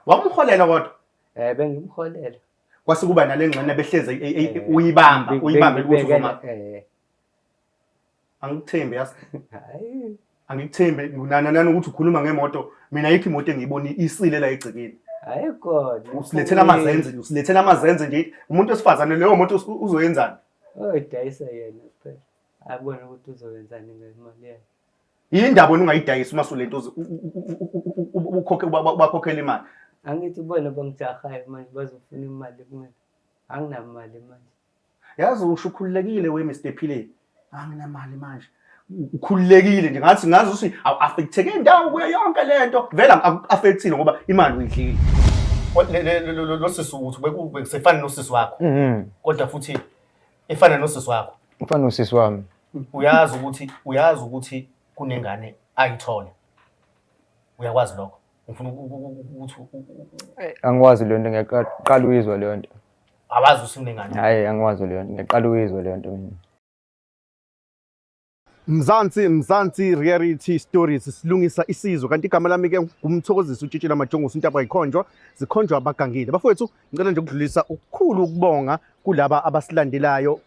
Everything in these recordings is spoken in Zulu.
Wamholela kodwa? Bengimholela. Kwase kuba nale ngxene behleze uyibamba, uyibambe ukuthi uzoma. Angikuthembi yazi. Hayi. Angikuthembi nana ukuthi ukhuluma ngemoto, mina ayikho imoto engiyiboni isile la egcekeni. Hayi khona. Usilethela amazenze nje, usilethela amazenze nje. Umuntu wesifazane leyo moto uzoyenzani? Oyidayisa yena kuphela. Abone ukuthi uzoyenzani ngemali yakhe. Yindaba wena ungayidayisi uma sulento ukhokhe ubakhokhela imali. Angithi bona bangijahayo manje bazofuna imali kumina. Anginamali manje. Yazi usho ukhululekile we Mr Phile. Anginamali manje. Ukhululekile nje ngathi ngazi ukuthi awu-affecteke ndawo kuyo yonke lento. Vele aku-affectile ngoba imali uyidlile. Lo sisi uthi bekusefana nosisi wakho. Kodwa futhi efana nosisi wakho. Ufana nosisi wami. Uyazi ukuthi kunengane ayithola. Uyakwazi lokho. Ngifuna ukuthi Angikwazi leyo nto, ngiyaqala uyizwa leyo nto. Awazi usunengane. Hhayi, angikwazi leyo nto, ngiyaqala uyizwa leyo nto mina. Mzansi, Mzansi Reality Stories, silungisa isizwe. Kanti igama lami ke ngumthokozisi utshitshela majongosi, intaba ayikhonjwa, zikhonjwa abagangile. Bafowethu, ngicela nje ukudlulisa ukukhulu ukubonga kulaba abasilandelayo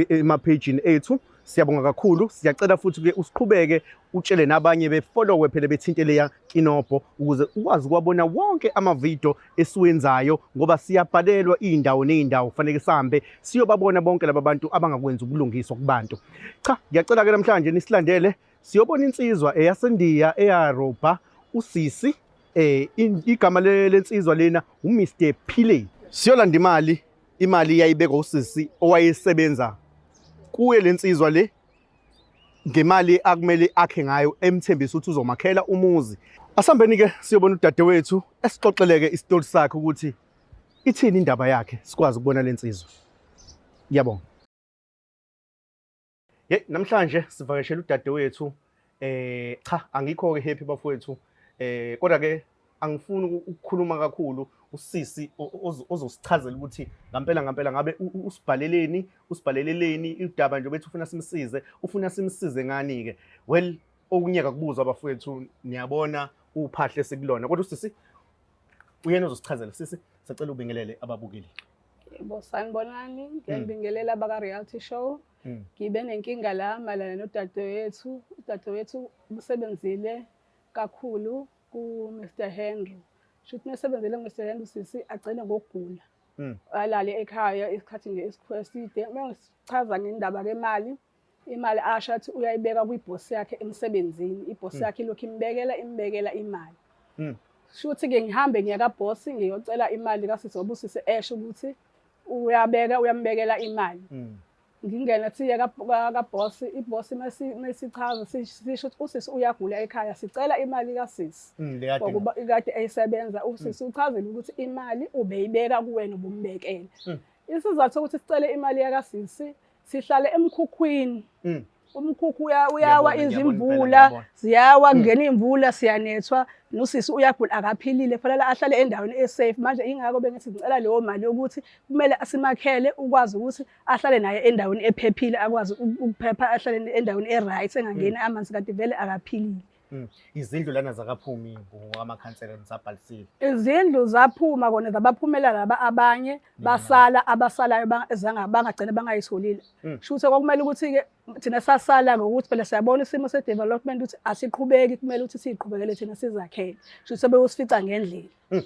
emaphejini ethu. Siyabonga kakhulu. Siyacela futhi ke usiqhubeke utshele nabanye befollowe phela, bethinte leya kinobho ukuze ukwazi ukuwabona wonke amavidiyo esiwenzayo, ngoba siyabhalelwa iy'ndawo ney'ndawo, kufanele sihambe siyobabona bonke laba bantu abangakwenzi ubulungiswa kubantu. Cha, ngiyacela-ke namhlanje nisilandele siyobona insizwa eyasendiya eyarobha usisi. Igama lensizwa lena uMr Pillay. Siyolanda imali, imali yayibekwa usisi owayesebenza kuye lensizwa le, ngemali akumele akhe ngayo, emthembisa ukuthi uzomakhela umuzi. Asambeni ke siyobona udadewethu esixoxeleke isitori sakhe ukuthi ithini indaba yakhe, sikwazi ukubona lensizwa. Ngiyabonga. Hey, namhlanje sivakashela udadewethu. Cha, angikho ke happy bafowethu. Kodwa ke angifuni ukukhuluma kakhulu. Usisi ozosichazela ukuthi ngampela ngampela ngabe usibhaleleni, usibhaleleleni udaba nje bethi ufuna simsize, ufuna simsize ngani ke? Well, okunye akubuzwa bafowethu, niyabona uphahle sikulona. Kodwa usisi uyena ozosichazela. Sisi, sacela ubingelele ababukeli. Yebo, sanibonani. Ngiyabingelela abaka reality show. Ngibe nenkinga la mayelana nodadewethu. Udadewethu usebenzile kakhulu ku Mr Henry. Shuthi mesebenzele ku Mr Henry, sisi agcine ngokugula. Alale ekhaya isikhathi nje eside. Mengichaza ngendaba kemali, imali asho athi uyayibeka kwibhosi yakhe emsebenzini. Ibhosi yakhe ilokhu imbekela imbekela imali. Shuthi ke ngihambe ngiya kabhosi ngiyocela imali kasisi, ngoba usisi esho ukuthi uyabeka, uyambekela imali. Ngingena thiye kabhosi, ibhosi mesichaza sisho ukuthi usisi uyagula ekhaya, sicela imali kasisi. Ngokuba ikade eyisebenza usisi uchazile ukuthi imali ubeyibeka kuwena, ubumbekela. Isizathu sokuthi sicele imali yakasisi, sihlale emkhukhwini. Umkhukhu uyawa, izimvula ziyawa, kungena iy'mvula, siyanethwa, nosisi uyagula, akaphilile, kufanele ahlale endaweni e-safe. Manje ingakho bengithi ngicela leyo mali yokuthi kumele asimakhele, ukwazi ukuthi ahlale naye endaweni ephephile, akwazi ukuphepha, ahlale endaweni e-right, engangeni amanzi, kanti vele akaphilile. Izindlu lana zakaphumi ngokwamakhansela nisabhalisile. Izindlu zaphuma kona, zabaphumela laba abanye, basala abasalayo bangagcina bangayitholile. Shuthi kwakumele ukuthi-ke thina sasala, ngokuthi phela siyabona isimo se-development ukuthi asiqhubeki, kumele ukuthi siyiqhubekele thina sizakhele. Shuthi sebeyosifica ngendlela.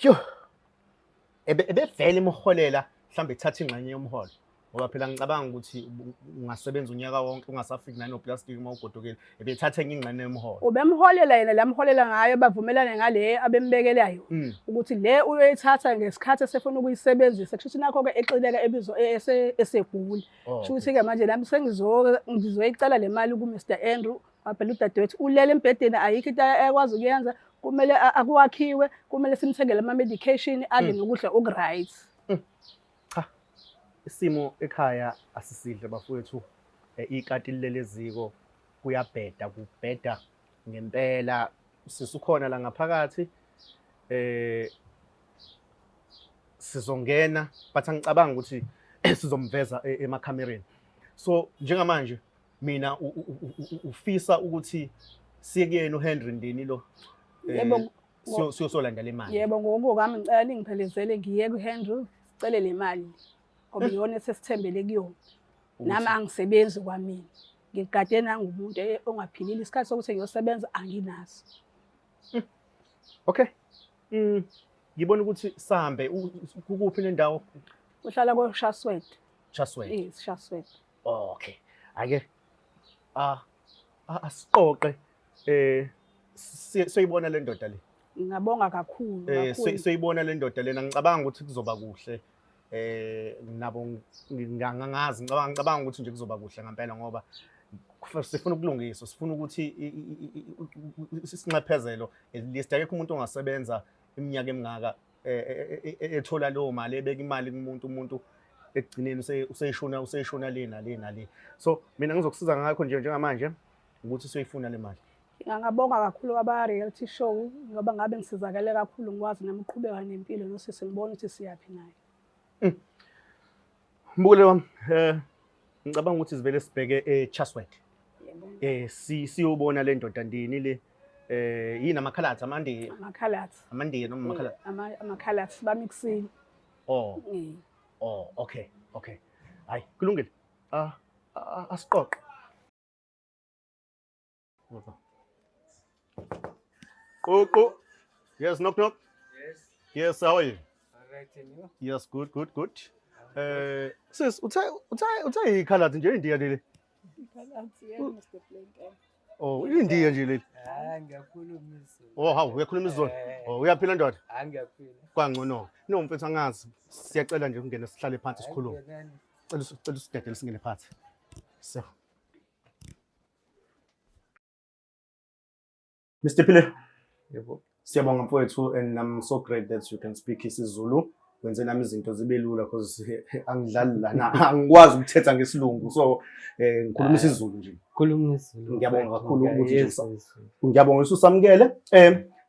Yo. Ebevele imholela mhlawumbe ethatha ingxenye yomholo. Ngoba phela ngicabanga ukuthi ungasebenza unyaka wonke ungasafiki nanoplastic uma ugodukile. Ebethatha enye ingxenye yomholo. Ubemholela yena, lamholela ngayo, bavumelane ngale abembekela yona. Ukuthi le uyoyithatha ngesikhathi esefuna ukuyisebenzisa. Kusho ukuthi nakho-ke exileka ebizo esegula. Kusho ukuthi-ke manje nami ngizoyicela le mali ku-Mr Andrew. Phela udadewethu ulele embhedeni, ayikho into ayakwazi ukuyenza, kumele akwakhiwe, kumele simthengele ama-medication, adle nokudla oku-right. Cha, isimo ekhaya asisidle bafowethu. Ikati lilele eziko, kuyabheda, kubheda ngempela. Sisi ukhona la ngaphakathi, sizongena but angicabangi ukuthi sizomveza emakhamereni. So njengamanje mina ufisa ukuthi siye kuyena uHenry Ndini lo? Yebo. Siyosolanda le mali. Yebo, ngokukwami ngicela ningiphelezele ngiye ku-Handle sicele le mali ngoba iyona esesithembele kuyona. Nami angisebenzi kwamina. Ngigade nangumuntu ongaphilile isikhathi sokuthi ngiyosebenza anginaso. Okay. Ngibona ukuthi sihambe kukuphi nendawo? Uhlala koShaswed. Chaswed. Yes, Shaswed. Okay. Ake asiqoqe soyibona le ndoda le. Ngingabonga kakhulu kakhulu. Soyibona le ndoda lena, ngicabanga ukuthi kuzoba kuhle. Nabo ngangazi, ngicabanga ukuthi nje kuzoba kuhle ngempela ngoba sifuna ukulungiswa, sifuna ukuthi isinxephezelo at least akekho umuntu ongasebenza iminyaka emingaka ethola leyo mali, ebeka imali kumuntu, umuntu ekugcineni useyishona le nale nale. So mina ngizokusiza ngakho nje njengamanje ukuthi siyoyifuna le mali. Ngingabonga kakhulu kwaba-reality show ngoba ngabe ngisizakele kakhulu, ngikwazi nami ukuqhubeka nempilo nosisi, ngibone ukuthi siyaphi naye. Mbukeli wami, ngicabanga ukuthi sivele sibheke eChaswed. Yebo. Siyobona le ndoda ndini le. Yini amakhalatha amandiya? Amakhalatha. Amandiya noma amakhalatha? Amakhalatha bamixile. Oh. Oh, okay. Okay. Hayi, kulungile. Asiqoqe. Qoqo. Yes, knock knock. Yes. Yes, how are you? All right, and you? Yes, good, good, good. Sis, uthe ikhalatha nje indiya leli. Ikhalatha, yebo, Mr. Blake. Oh, indiya nje leli. Ah, ngiyakhuluma isiZulu. Oh, hawu, uyakhuluma isiZulu. Oh, uyaphila ndoda? Ah, ngiyaphila. Kwangcono. No, mfethu angazi. Siyacela nje ukungena sihlale phansi sikhulume. Cela usidedele singene phansi. So. Mr. Pillay. Yebo. Siyabonga mfowethu, and I'm so great that you can speak isiZulu. Wenze nami izinto zibe lula because angidlali lana, angikwazi ukuthetha ngesilungu, so ngikhuluma isiZulu nje. Khuluma isiZulu. Ngiyabonga kakhulu ukuthi Ngiyayizwa isiZulu. Ngiyabonga ukuthi usamukele.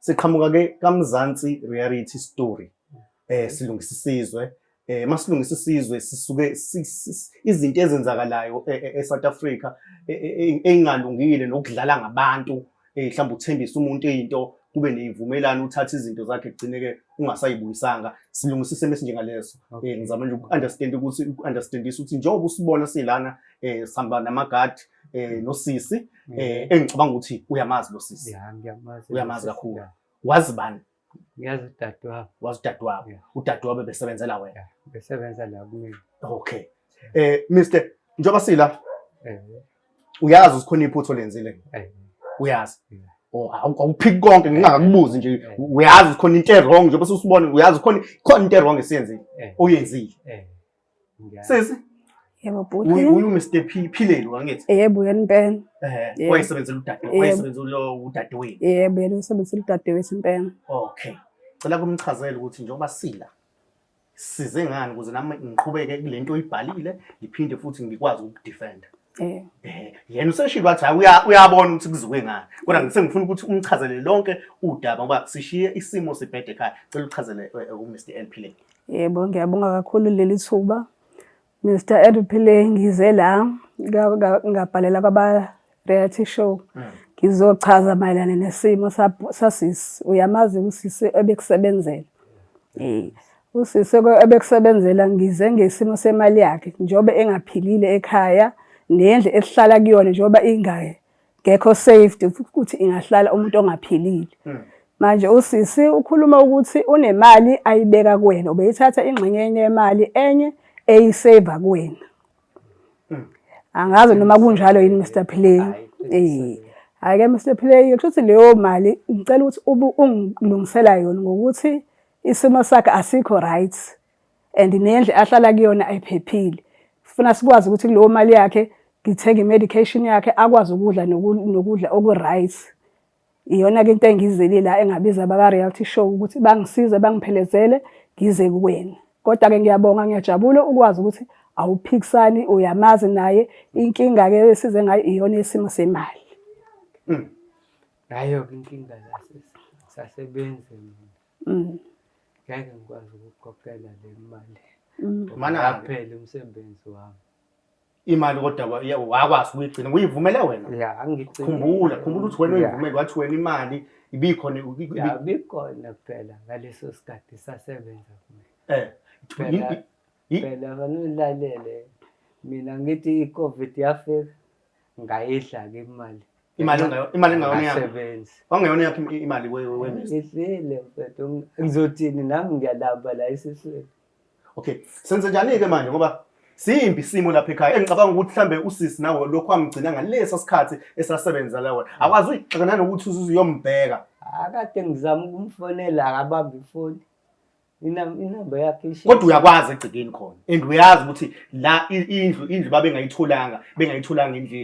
Siqhamuka ke kaMzansi Reality Story. Silungisa isizwe. Masilungisa isizwe sisuke izinto ezenzakalayo eSouth Africa engalungile nokudlala ngabantu, mhlawumbe uthembisa umuntu into kube neyivumelano, uthathe izinto zakhe kugcine ke ungasayibuyisanga. Silungisa isimo esinjengaleso. Ngizama nje uku-understand ukuthi uku-understandisa ukuthi njengoba usibona silana, sihamba namagadi nosisi, engicabanga ukuthi uyamazi lo sisi. Ya, ngiyamazi. Uyamazi kakhulu. Wazi bani? Ngiyazi udadewabo. Wazi udadewabo. Udadewabo besebenzela wena. Yeah, besebenza la kumina. Okay. Mr. njengoba sila, uyazi ukuthi khona iphutha olenzile? Uyazi? Oh, awuphiki konke ngingakakubuzi nje. Uyazi ukuthi khona into e-wrong njengoba usubona, uyazi khona into e-wrong esiyenzile. Oyenzile. Sisi? Yebo, bhuti. Uyu Mr. P Philelo angithi? Yebo, yena impela. Wayesebenzela udade, wayesebenzela udadewenu. Yebo, yena usebenzela udadewethu impela. Okay. Cela kumchazele ukuthi njengoba sila size ngani ukuze nami ngiqhubeke kule nto oyibhalile, ngiphinde futhi ngikwazi ukudefenda. Yena useshilo wathi hayi, uyabona ukuthi kuziwe ngani. Kodwa ngisengifuna ukuthi umchazele lonke udaba ngoba sishiye isimo sibhede ekhaya. Cela uchazele uMr L Pillay. Yebo, ngiyabonga kakhulu leli thuba. Mr L Pillay, ngize la ngabhalela kwaba reality show. Ngizochaza mayelana nesimo sasisi. Uyamazi usisi ebekusebenzela. Usisi ebekusebenzela ngize ngesimo semali yakhe njengoba engaphilile ekhaya, nendlu esihlala kuyona njengoba ingekho safe ukuthi ingahlala umuntu ongaphilile. Manje usisi ukhuluma ukuthi unemali ayibeka kuwena, ubeyithatha ingxenye yemali enye eyisave kuwena. Angazi noma kunjalo yini Mr Pillay. Hhayi ke Mr Pillay, kusho ukuthi leyo mali ngicela ukuthi ube ungilungisela yona ngokuthi isimo sakhe asikho right and nendlu ahlala kuyona ayiphephile. Sifuna sikwazi ukuthi kuleyo mali yakhe ngithenge i-medication yakhe, akwazi ukudla nokudla oku-right. Iyona ke into engizele la engabiza abaka-reality show ukuthi bangisize bangiphelezele ngize kuwena. Kodwa-ke ngiyabonga, ngiyajabula ukwazi ukuthi awuphikisani, uyamazi naye. Inkinga-ke esize ngayo iyona yesimo semali. Nayo-ke inkinga la sisi, ngisasebenzi mina. Ngeke ngikwazi ukukhokhela le mali. Mana Yaphela umsebenzi wami. Imali kodwa wakwazi ukuyigcina, uyivumele wena. Ya, angigcini. Khumbula, khumbula ukuthi wena Ya. uyivumele, wathi wena imali ibikhona Ya, bikhona phela ngaleso sikhathi sasebenza kumina. Phela phela fanele mina ngithi i-COVID yafika ngayidla-ke imali. Imali imali engayona yakho. Ngasebenzi. Wangeyona yakho imali we Ngidlile mfethu, ngizothini nami ngiyalamba la esiswini. Okay, senze njani-ke manje ngoba simbi isimo lapha ekhaya engicabanga ukuthi mhlambe usisi nawe lokhu wamgcina ngalesa sikhathi esasebenza la wena akwazi uyigxeka nanokuthi uze uyombheka. Akade ngizama ukumfonela akabambi ifoni. Inamba yakhe ishiya. Kodwa uyakwazi egcekeni khona and uyazi ukuthi la indlu babengayitholanga, bengayitholanga indlu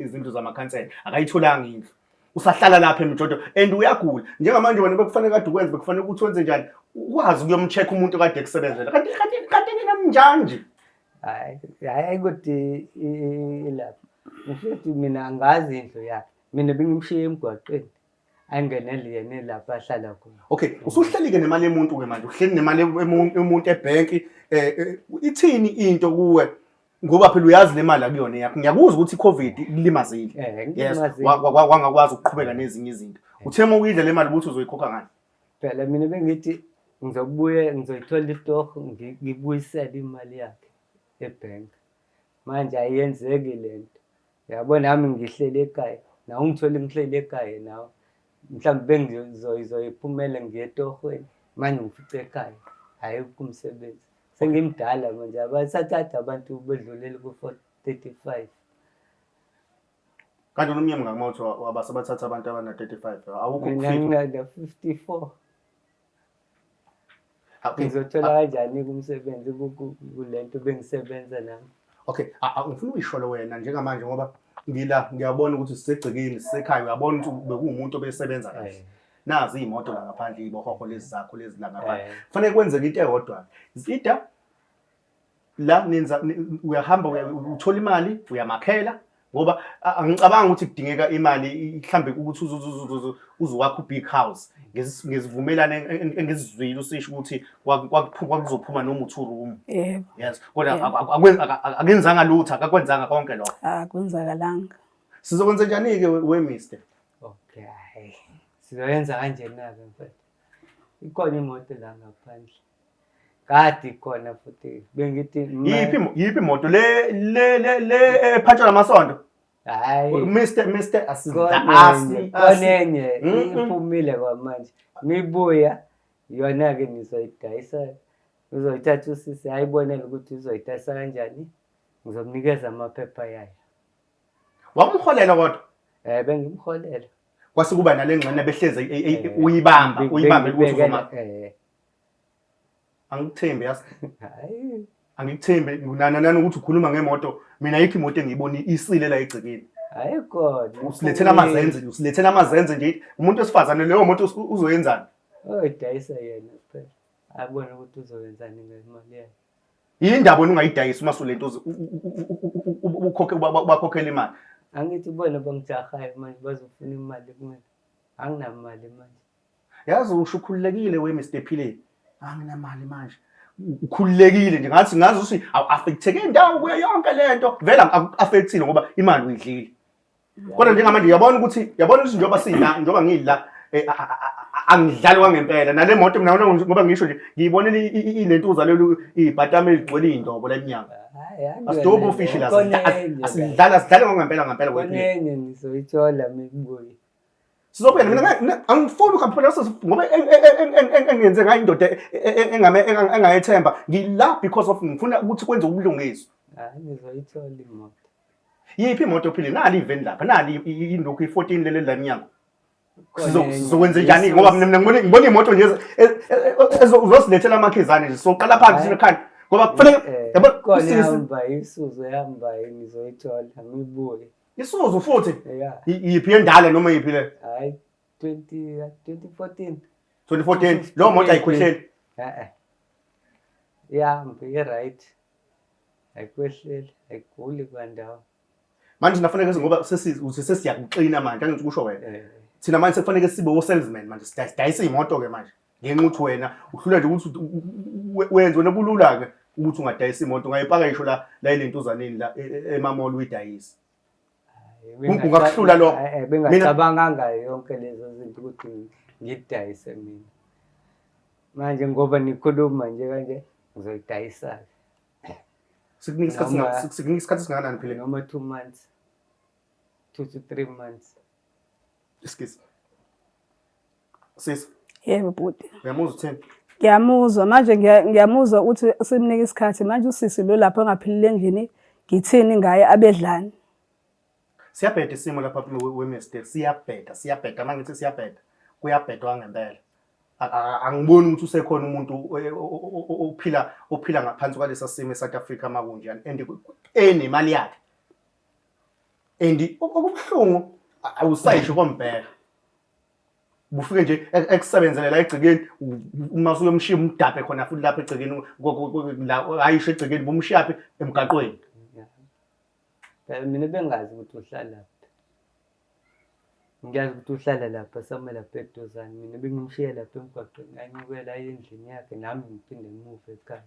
izindlu zamakhansela, akayitholanga indlu. Usahlala lapha emjodo and uyagula njengamanje. Wena bekufanele kade ukwenze, bekufanele ukuthi wenze njani, ukwazi ukuyomcheck umuntu kade ekusebenzela, kanti nina mnjani nje? Hayi, hayi, kodwa ilapha mfethu, mina angazi indlu yakhe, mina bengimshiye emgwaqeni, angenele yena lapha ahlala khona. Okay, usuhleli-ke nemali yomuntu-ke manje, uhleli nemali yomuntu ebhenki. Ithini into kuwe? Ngoba phela uyazi le mali akuyona yakho. Ngiyakuzwa ukuthi i-COVID ikulimazile. Eh. Yes. Ngimazile. Wangakwazi ukuqhubeka nezinye izinto. Uthe uma uyidla le mali ukuthi uzoyikhokha ngani? Phela mina bengithi ngizobuye ngizoyithola itoho, ngibuyisele imali yakhe ebhenki. Manje ayiyenzeki le nto, yabo. Nami ngihleli ekhaya nawe, ungithole ngihleli ekhaya nawe. Mhlawumbe bengizoyiphumela ngiye etohweni, manje ngifice ekhaya, ayikho umsebenzi. Sengimdala manje, abasathatha abantu bedlulele ku-35. Kanti unomnyama ngakuthi wabasebathatha abantu abana-35, awukho Mina ku-50. ngina-54. Ngizothola kanjani kumsebenzi kule nto bengisebenza nami? Okay, ngifuna uyisholo wena njengamanje ngoba ngila ngiyabona ukuthi sisegcekeni, sisekhaya, uyabona ukuthi bekuwumuntu obesebenza kahle. Nazi iy'moto la ngaphandle, iy'bohoho lezi zakho lezi la ngaphandle. Kufanele kwenzeke into eyodwa. Ida la nenza uyahamba uthola imali, uyamakhela, ngoba angicabanga ukuthi kudingeka imali mhlambe ukuthi uzuwakha u-big house ngesivumelane engizizwile usisho ukuthi kwakuzophuma noma u-two room. Yebo. Yes, kodwa akenzanga lutho, akakwenzanga konke lokho. Akwenzakalanga. Sizokwenza njani-ke we mister? Okay, hhayi, sizoyenza kanjena-ke mfethu. Ikhona imoto la ngaphandle, kade ikhona futhi bengithi Yiphi imoto le ephatshwa namasondo? Hhayi. Mister Khona enye, khona enye iphumile kwamanje. Mibuya yona-ke nizoyidayisa, uzoyithatha usisi ayibonele ukuthi uzoyidayisa kanjani, ngizomnikeza amaphepha yayo. Wamholela kodwa? Eh, bengimholela. Kwase kuba nale ngxenye behleze uyibamba, uyibambe ukuthi uzoma. Angikuthembi yazi. Hhayi. Angikuthembi nana ukuthi ukhuluma ngemoto, mina ayikho imoto engiyibona isile la egcekeni. Ayikhona. Usilethela amazenze, usilethela amazenze nje. Umuntu wesifazane leyo moto uzoyenzani? Oyidayisa yena phela. Abone ukuthi uzoyenzani ngemali yakhe. Yindaba wena ungayidayisi uma sulento ukhokhe ubakhokhela imali? Angithi bona bangijahayo manje, bazofuna imali kumina. Anginamali manje. Yazi usho ukhululekile we Mr Phile. Anginamali manje. Ukhululekile nje ngathi ngazi ukuthi awu-affecteke indawo kuyo yonke lento. Vele aku-affectile ngoba imali uyidlile. Kodwa njengamanje uyabona ukuthi njengoba sila, njengoba ngila, angidlali kwangempela nale moto mina ngoba ngisho nje ngiyibonile ilentuza lolu ibhatama eligcwele iy'ndobo la emnyango. Hhayi, Asidobe ufishi la, khona enye la. asidlali, asidlali ngempela ngempela. Khona enye ngizoyithola mibuye. Sizobuya mina, angifuni ukuhamba ngoba engenze ngayo indoda engayethemba ngila because of ngifuna ukuthi kwenze ubulungiswa. Hhayi, ngizoyithola imoto. Yiphi imoto phile? Nali iveni lapha, nali indukhu i-14 leli la emnyango. Khona enye. Sizokwenza njani ngoba mina ngibona imoto nje uzosilethela amakhizane nje, soqala phansi sinekhanda ngoba kufanele yabo Khona usisi ihamba Isuzu, ehamba ngizoyithola ngibuye. Isuzu futhi? Ya. Yiphi, endala noma yiphi le? Hhayi, 20 2014. 2014 leyo moto ayikhwehleli? Eh, ihamba i-right, ayikwehleli, ayiguli kwandawo. Manje nafanele ngoba uthi sesiyakuxina manje, angithi kusho wena? Eh. Thina manje sekufanele sibe o-salesman manje, sidayisa iy'moto-ke manje ngenxa ukuthi wena uhlula nje ukuthi wenze wena kulula-ke. Ukuthi ungadayisa imoto ungayipaka ngisho la la elentuzaneni la emamall uyidayise. Kungakuhlula lokho. Bengacabanganga yonke lezo zinto ukuthi ngidayise mina. Manje ngoba nikhuluma nje kanje ngizoyidayisa-ke. Sikunika isikhathi sikunika isikhathi esingakanani phela? Noma 2 months. 2 to 3 months. Excuse. Sis. Yebo bhuti. Uyamuzwa uthini? Ngiyamuzwa manje ngiyamuzwa ukuthi simnika isikhathi manje usisi lo lapho engaphilile endlini ngithini ngaye abedlani. Siyabheda isimo lapha we-Mister siyabheda siyabheda uma ngithi siyabheda kuyabhedwa ngempela. Angiboni ukuthi usekhona umuntu ophila ophila ngaphansi kwalesa simo eSouth Africa makunjani and enemali yakhe. And okubuhlungu awusayisho kombheka. Bufike nje ekusebenzele la egcekeni uma usuyomshiya umdabhe khona futhi lapha egcekeni la ayisho egcekeni bumshiyaphi emgaqweni. Phela mina bengazi ukuthi uhlalaphi. Ngiyazi ukuthi uhlala lapha somewhere lapha eduzane. Mina bengimshiya lapha emgwaqeni anyukela aye endlini yakhe nami ngiphinde ngimuve ekhaya.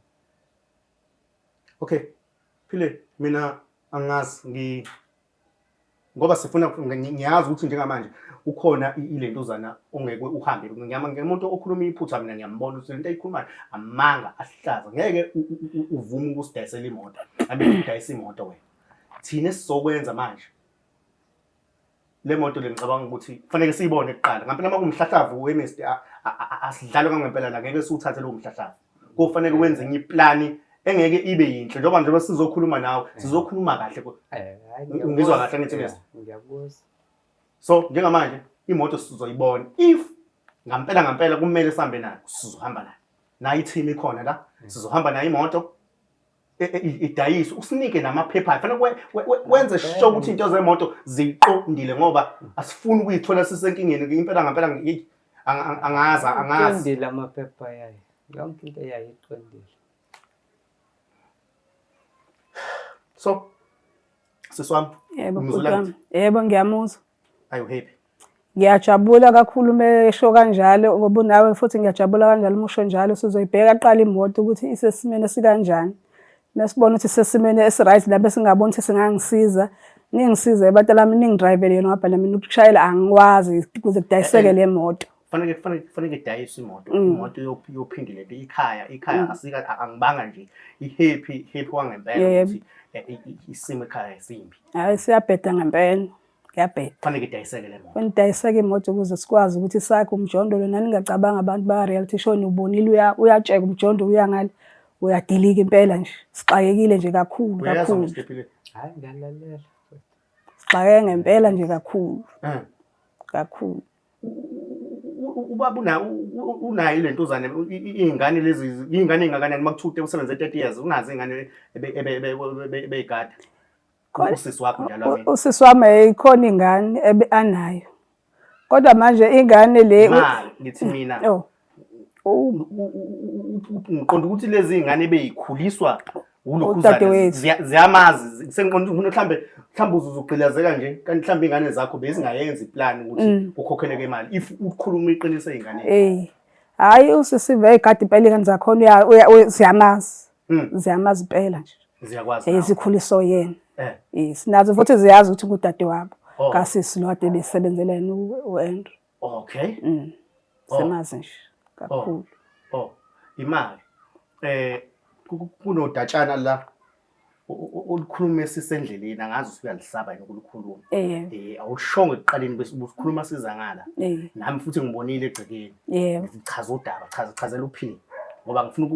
Okay. Phile mina angazi ngi ngoba sifuna ngiyazi ukuthi njengamanje ukhona ilentuzana ongeke uhambe ngiyama ngemuntu okhuluma iphutha mina ngiyambona ukuthi lento ayikhulumayo amanga ahlaza ngeke uvume ukusidayisela imoto abe udayisa imoto wena thina esizokwenza manje le moto le ngicabanga ukuthi kufanele siyibone kuqala ngampela uma kuwumhlahlavu we-mist asidlalwe kangempela la ngeke siwuthathe lowo mhlahlavu kufanele wenze enye iplani engeke ibe yinhle njengoba njengoba sizokhuluma nawe sizokhuluma kahle ungizwa kahle ngithi mist ngiyakuzwa so njengamanje imoto sizoyibona if ngampela ngampela kumele sihambe nayo sizohamba nayo nayo i-team ikhona la sizohamba nayo imoto idayiswe usinike namaphepha fanele wenze sure ukuthi into zemoto ziqondile ngoba asifuni ukuyithola sisenkingeni impela ngampela angazi angazi Iqondile amaphepha yayo yonke into yayo iqondile so sisi wami Yebo bhuti wami. Yebo ngiyamuzwa. Are you happy? Ngiyajabula kakhulu uma esho kanjalo ngoba unawe futhi ngiyajabula kanjalo uma usho njalo sizoyibheka kuqala imoto ukuthi isesimeni esikanjani. Mesibona ukuthi isesimeni esi-right la besingabona ukuthi singangisiza ningisize batalami ningidrayivele yona ngoba mina ukushayela angikwazi kuze kudayiseke le moto. Kufanele kufanele kufanele idayiswe imoto. Imoto yophinde lento ikhaya ikhaya asika angibanga nje i-happy happy wangempela ukuthi isimo ekhaya simbi. Hayi siyabheda ngempela. Kuyabheda. Kufanele idayiseke le moto. Kufanele idayiseke imoto ukuze sikwazi ukuthi sakhe umjondolo. Nani ngiyacabanga abantu baka-reality show niwubonile uyatsheka umjondolo uya ngale uyadilika impela nje. Sixakekile nje kakhulu Uyayazwa kakhulu. Mr. Phile? Hayi ngiyalalela. Sixakeke ngempela nje kakhulu. Kakhulu. Ubaba unayo le ntuzane iy'ngane lezi iy'ngane ey'ngakanani uma kuthiwa usebenze 30 years unazo iy'ngane ebeyigada. Usisi wakho njalo wami. Usisi wami ikhona ingane ebe anayo. Kodwa manje ingane le Imali ngithi mina. Oh. Ngiqonda ukuthi lezi ingane beyikhuliswa ulokhuzana ziyamazi sengiqonda ukuthi mhlambe mhlambe uzugqilazeka nje kanti mhlambe ingane zakho bezingayenza iplan ukuthi mm. ukhokheleke imali if ukhuluma iqiniso ey'nganeni. Eh. Hayi usisi vegada impela ingane zakhona uya ziyamazi. Mm. Ziyamazi impela nje. Ziyakwazi. Eh zikhuliswa yena. Eh. Yes, nazo futhi ziyazi ukuthi ngudade wabo. Oh. Kasisi lo kade besebenzela yena u-Andrew. Okay. Mm. Oh. Semazi nje kakhulu. Oh. oh. Imali. Eh kunodatshana la olukhuluma esisendleleni angazi ukuthi uyalisaba yini ukulikhuluma. Eh. Eh awushongo ekuqaleni bese ubukhuluma siza ngala. Eh. Nami futhi ngibonile egcekeni. Yebo. Ngichaza udaba, chaza chazela uphile. Ngoba ngifuna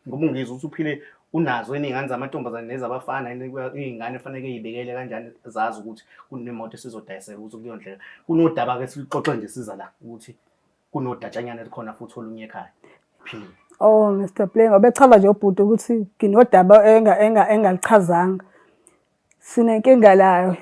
ngoba ungizwa ukuthi uphile unazo yini iy'ngane zamantombazane nezabafana yini iy'ngane faneke y'bekele kanjani zazi ukuthi kunemoto esizodayiseka ukuthi kuyondleka kunodaba-ke siluxoxe nje siza la ukuthi kunodatshanyana elikhona futhi olunye ekhaya philile Oh Mr Play ngoba echaza nje ubhuti ukuthi nginodaba engalichazanga. Sinenkinga la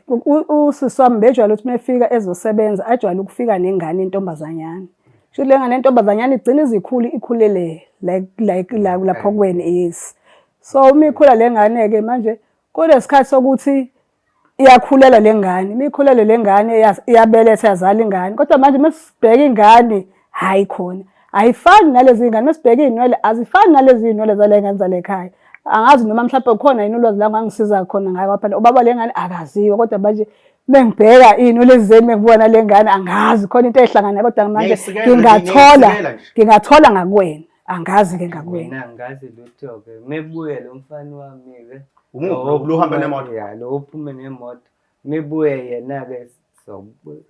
usisi wami bejwayele ukuthi mefika ezosebenza ajwayele ukufika nengane intombazanyana. Shuthi le ngane intombazanyana igcina izikhulu ikhulele like like la lapho kuwena yes. So uma ikhula le ngane ke manje kunesikhathi sokuthi iyakhulela le ngane, uma ikhulele le ngane iyabeletha yazala ingane. Kodwa manje uma sibheka ingane hhayi khona ayifani nalezi ngane, uma sibheka iy'nwele azifani nalezi iy'nwele zale ngane zale ekhaya. Angazi noma mhlawumbe khona yini ulwazi la ngangisiza khona ngayo phela ubaba le ngane akaziwa kodwa manje mengibheka ini lezi zeni mengibona le ngane angazi khona into ehlangana kodwa manje ngingathola ngingathola ngakuwena angazi ke ngakuwena. Mina angazi lutho ke mebuye lo mfana wami ke. Umuphi lo uhamba nemoto? Ya lo uphume nemoto. Mebuye yena ke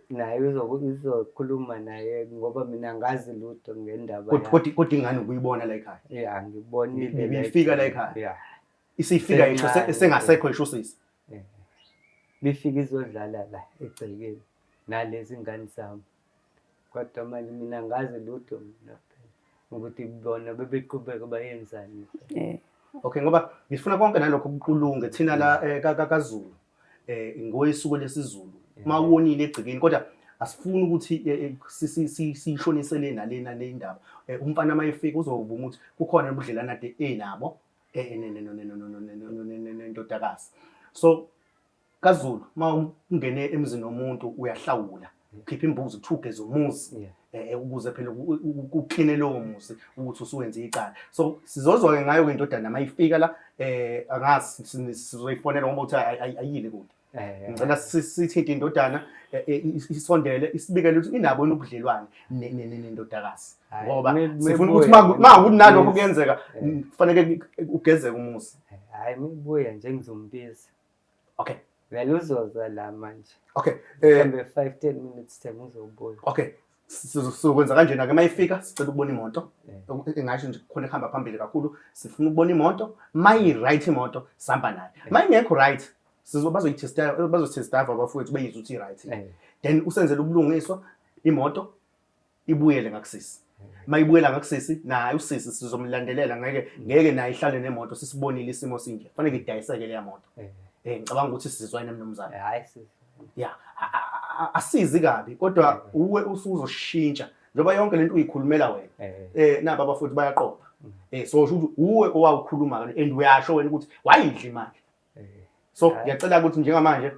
naye uzokhuluma naye ngoba mina angazi lutho ngendaba Kodwa kodwa kodwa ingane ukuyibona la ekhaya. Ya ngibonile. Ibifika la ekhaya. Ya. Isifika ngisho sengasekho ngisho usisi. Bifika izodlala la egcekeni nalezi ngane zami. Kodwa manje mina angazi lutho mina phela ukuthi bona bebeqhubeka bayenzani. Okay ngoba ngifuna konke nalokho kulunge thina la kaZulu ngoyisuku lesiZulu uma uwonile egcekeni kodwa asifuni ukuthi siyishonisele nalena le ndaba. Umfana uma efika uzovuma ukuthi kukhona ubudlelwane ade enabo nendodakazi. So kaZulu uma ungene emzini womuntu uyahlawula, ukhipha imbuzi kuthiwa ugeza umuzi ukuze phela ukukline lowo muzi ukuthi usuwenze icala. So sizozwa-ke ngayo-ke indodana uma ifika la angazi sizoyifonela ngoba uthi ayile kude. Ngicela sithinte indodana isondele isibikele ukuthi inabo yini ubudlelwane nendodakazi ngoba sifuna ukuthi uma ukuthi nalokho kuyenzeka kufanele ugezeke umuzi. Hhayi mibuya nje ngizombiza. Okay. Vele uzoza la manje. Okay. Mhlambe 5 10 minutes time uzobuya. Okay. Sizokwenza kanjena ke mayifika sicela ukubona imoto. Engasho nje khona ehamba phambili kakhulu sifuna ukubona imoto. Mayi right imoto sihamba nayo. Mayingekho right sizo bazoyithesta bazothesta abafowethu beyizwe ukuthi right. Then usenzele ubulungiswa imoto ibuyele ngakusisi. Mayibuyela ngakusisi naye usisi sizomlandelela ngeke ngeke naye ihlale nemoto sisibonile isimo sinje. Kufanele idayiseke leya moto. Ngicabanga ukuthi sizwane mnumzane. Hayi sisi. Ya asizi kabi kodwa uwe usuzoshintsha njengoba yonke lento uyikhulumela wena. Naba abafuthi bayaqopha. So usho ukuthi uwe owawukhuluma and uyasho wena ukuthi wayidla imali. So ngiyacela ukuthi njengamanje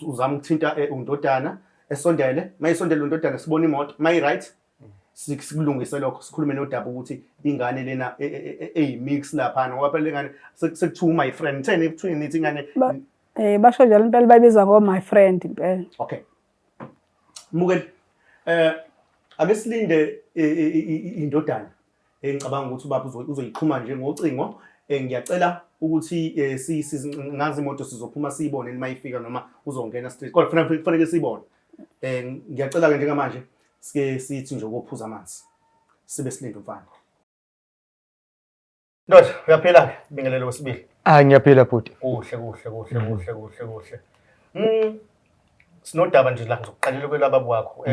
uzama ukuthinta undodana esondele, mayisondele undodana sibone imoto, mayi right sikulungise lokho sikhulume nodaba ukuthi ingane lena eyimix laphana ngoba phela lengane sekuthiwa my friend theni kuthiwa nithi ingane basho njalo impela bayibiza ngo my friend impela. Okay. Mukeli ake silinde indodana engicabanga ukuthi ubaba uzoyixhuma nje ngocingo. Ngiyacela ukuthi ngazi imoto sizophuma siyibone noma ifika noma uzongena straight kodwa kufanele siyibone. Ngiyacela ke njengamanje sike sithi nje ukuphuza amanzi sibe silinde umfana. Ndoda uyaphila ke bingelelo wesibili. Ah ngiyaphila bhuti. Kuhle kuhle kuhle kuhle kuhle kuhle. Sinodaba nje la ngizokuqalela kwelaba wakho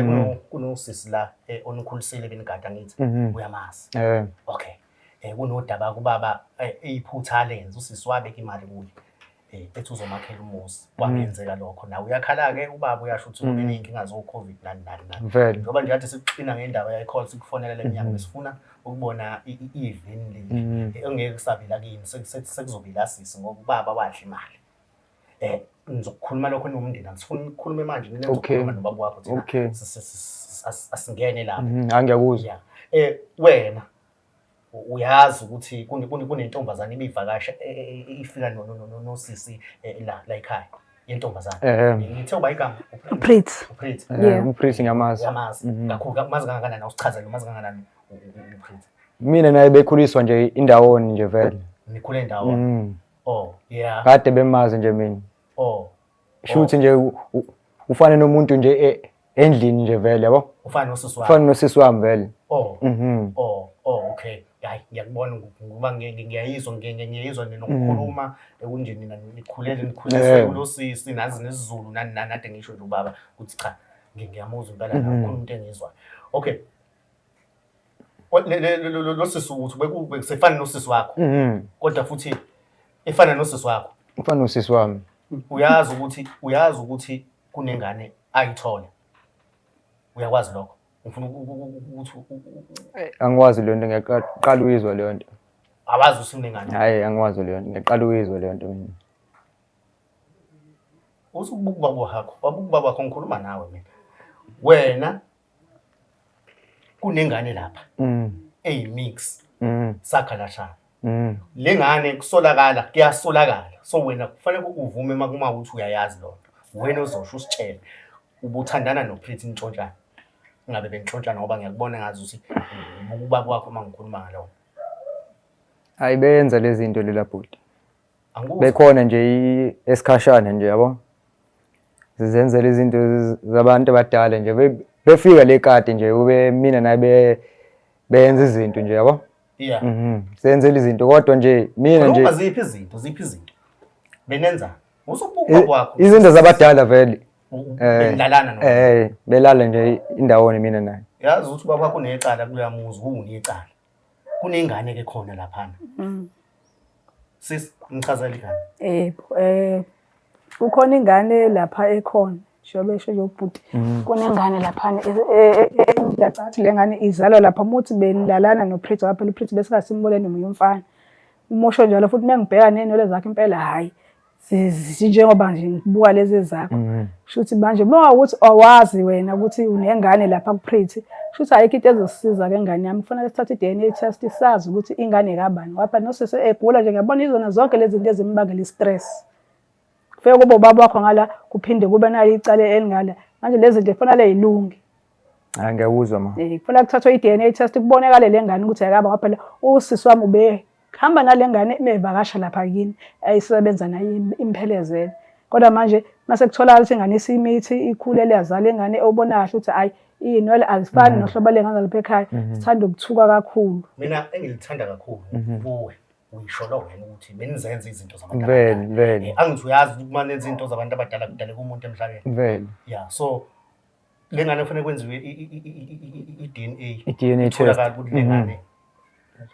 kunosisi la onikhulisile benigada ngithi uyamazi. Okay. Kunodaba kubaba iphutha lenza usisi wabeka imali kuye. Ethi uzomakhela umuzi. Kwangenzeka lokho. Nawe uyakhala ke ubaba uyasho ukuthi kunenkinga zo COVID nani nani nani. Njengoba nje kade sikuxina ngendaba yayikhona sikufonela leminyaka besifuna ukubona ivini leli engeke kusabila kini sekuzobila sisi ngoba ubaba wadla imali. Ngizokukhuluma lokho nomndeni angisifuni ukukhuluma manje nina ngizokhuluma nobaba wakho thina asingene lapho. Angiyakuzwa. Wena uyazi ukuthi kunentombazane ibivakasha ifika nosisi la ekhaya yentombazane. Ngithe uba igama uPretty. uPretty. uPretty ngiyamazi. Uyamazi kakhulu umazi kangakanani awusichazele umazi kangakanani uPretty. Mina naye bekhuliswa nje indawoni nje vele. Nikhule ndawonye. Oh yeah. Kade bemazi nje mina. Oh. Shuthi nje ufane nomuntu nje endlini nje vele yabo. Ufana nosisi wakho. Ufana nosisi wami vele. Oh. Oh, oh okay. Hayi ngiyakubona ngoba ngiyayizwa ngiyayizwa nokukhuluma ekunje nina nikhulele nikhuliswe kulosisi nazi nesiZulu nani nani ade ngisho nje ubaba ukuthi cha ngiyamuzwa impela la ukhuluma into engiyizwayo. Okay. Lo sisi uthi bekusefana nosisi wakho. Kodwa futhi efana nosisi wakho. Ufana nosisi wami. Uyazi ukuthi kunengane ayithola. Uyakwazi lokho? Ngifuna ukuthi angikwazi leyo nto ngiyaqala uyizwa leyo nto. Awazi usunengane? Hayi angikwazi leyo nto ngiyaqala uyizwa leyo nto mina. Uthi ubuka ubaba wakho, wabuka ubaba wakho ngikhuluma nawe mina. Wena kunengane lapha. Eyimix. Sakha lashana. Le ngane kusolakala, kuyasolakala. So wena kufanele uvume uma kuma ukuthi uyayazi loo nto. Wena ozosho usitshele. Ubuthandana noPretty nitshontshana. Ingabe benitshontshana ngoba ngiyakubona ngazi ukuthi ubaba wakho uma ngikhuluma ngalowo. Hayi beyenza lezi zinto lela bhuti. Angikuzwa. Bekhona nje esikhashana nje yabo. Zizenzela izinto zabantu abadala nje befika le kade nje ube mina naye beyenza izinto nje yabo. Yeah. Senzela izinto kodwa nje mina nje Khuluma ziphi izinto, ziphi izinto? Benenza. Usubuka kwakho. Izinto zabadala vele. Benlalana no. Belala nje indawoni mina naye. Yazi ukuthi ubaba wakho unecala kuloya muzi, unecala. Kunengane ke khona laphana. Sis, ngichazela ingane. Yebo, kukhona ingane lapha ekhona njengoba esho nje ubhuti. Kunengane laphana engiyacathi le ngane izalwa lapha uma uthi benilalana noPretty ngoba phela uPretty besingasimbone nomunye umfana. Uma usho njalo futhi uma ngibheka ney'nwele zakhe impela hhayi zinjengoba nje ngibuka lezi ezakho. Kusho ukuthi manje uma ukuthi awazi wena ukuthi unengane lapha kuPretty, kusho ukuthi ayikho into ezosisiza-ke ngane yami. Kufanele sithathe i-D_N_A test sazi ukuthi ingane kabani. Ngoba phela nosisi egula nje ngiyabona izona zonke lezi zinto ezimbangela i-stress. Kufike kube ubaba wakho ngala kuphinde kube nayo icala elingala. Manje lezi zinto kufanele y'lunge. Hayi ngiyakuzwa ma. Kufanele kuthathwe i-D_N_A test kubonakale le ngane ukuthi ayikaba ngoba phela usisi wami ube hamba nale ngane imevakasha lapha kini ayisebenza naye imphelezele. Kodwa manje mase kutholakala ukuthi ingane isimithi ikhulele yazala ingane obona kahle ukuthi hayi iy'nwele azifani nohlobo lengane zalapha ekhaya sithanda ukuthuka kakhulu. Mina engilithanda kakhulu kuwe uyisholo wena ukuthi benizenza izinto zabantu Vele, abadala. vele. Angithi uyazi ukuthi uma nenza izinto zabantu abadala kudaleka umuntu emhlabeni. Vele. Yeah, so le ngane kufanele kwenziwe i-DNA. I-D_N_A test. Itholakale ukuthi le ngane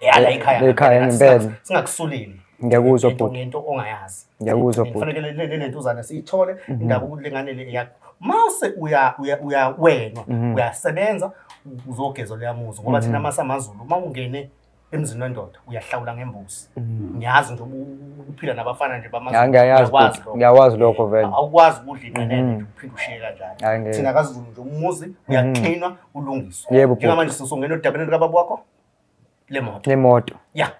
yala ekhaya. Ekhaya ngempela. Singakusuleli. Ngiyakuzwa bhuti. Ngento ongayazi. Ngiyakuzwa bhuti. Kufanele le lentuzana siyithole indaba ukuthi le ngane le yakho. Mase uya uya uya wena uyasebenza uzogeza leya muzi ngoba thina masamaZulu uma ungene emzini wendoda uyahlawula ngembuzi. Ngiyazi nje ukuphila nabafana nje bamaZulu. Ya, ngiyayazi uyakwazi bhuti. lokho. Ngiyakwazi lokho vele. Awukwazi ukudla inqenene nje uphinde ushiye kanjalo. Hayi, ngeke. Thina kaZulu nje umuzi uyaklinwa ulungiswe. Yebo, bhuti. Njengamanje sisongena odabeni likababa wakho le moto. Nemoto. Ya,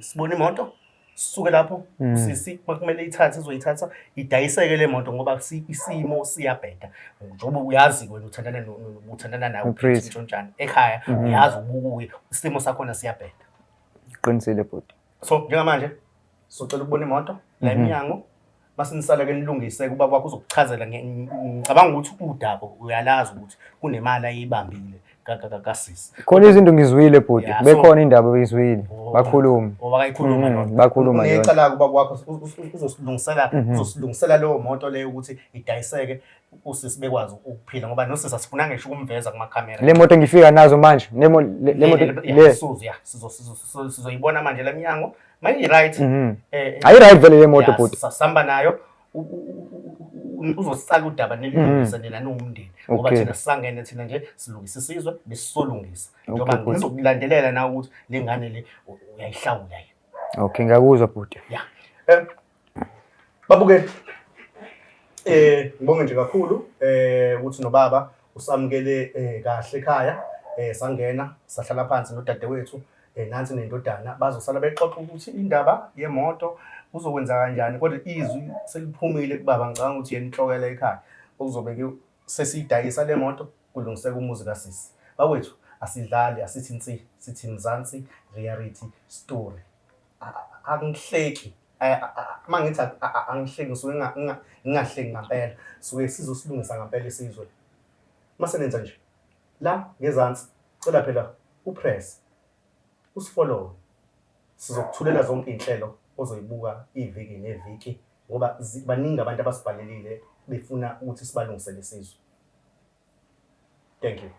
sibona imoto sisuke lapho usisi makumele ithathe izoyithatha idayiseke le moto ngoba isimo siyabheda. Njengoba uyazi wena uthandana uthandana nawe uPretty. uNtshontshane ekhaya uyazi ubukuye isimo sakhona siyabheda. Qinisile bhuti. So njengamanje socela ukubona imoto la eminyango mase nisala ke nilungise ubaba wakho uzokuchazela ngicabanga ukuthi udaba uyalazi ukuthi kunemali ayibambile kasisi. Khona izinto ngizwile bhuti. Yeah, so- Bekhona indaba beyizwile. Bakhuluma. Ngoba kayikhuluma lona. Bakhuluma yona. Unecala ubaba wakho uzosilungisela uzosilungisela leyo moto leyo ukuthi idayiseke usisi bekwazi ukuphila ngoba nosisi asifuna ngisho ukumveza kumakhamera. Le moto ngifika nazo manje. Le moto le. Suzu ya sizoyibona manje le mnyango. Manje right. Ayi right vele le moto bhuti. Sasamba nayo uzosala udaba nilungise nina niwumndeni ngoba thina sisangene thina nje silungisa isizwe besisolungisa njengoba ngizokulandelela nawe ukuthi le ngane le uyayihlawula yini. Okay, ngiyakuzwa bhuti. Yeah. Babukeli ngibonge nje kakhulu ukuthi nobaba usamukele kahle ekhaya sangena sahlala phansi nodadewethu nansi nendodana bazosala bexoxa ukuthi indaba yemoto kuzokwenza kanjani kodwa izwi seliphumile kubaba ngicabanga ukuthi yena inhlokela ekhaya okuzobe ke sesiyidayisa le moto kulungiseka umuzi kasisi. Bakwethu asidlali asithi nsi sithi Mzansi reality story. Angihleki uma ngithi angihleki ngisuke ngingahleki ngampela suke sizosilungisa ngampela isizwe. Mase nenza nje la ngezansi cela phela upress usifollow sizokuthulela zonke iy'nhlelo ozoyibuka iviki neviki ngoba baningi abantu abasibhalelile befuna ukuthi sibalungisele isizwe. Thank you.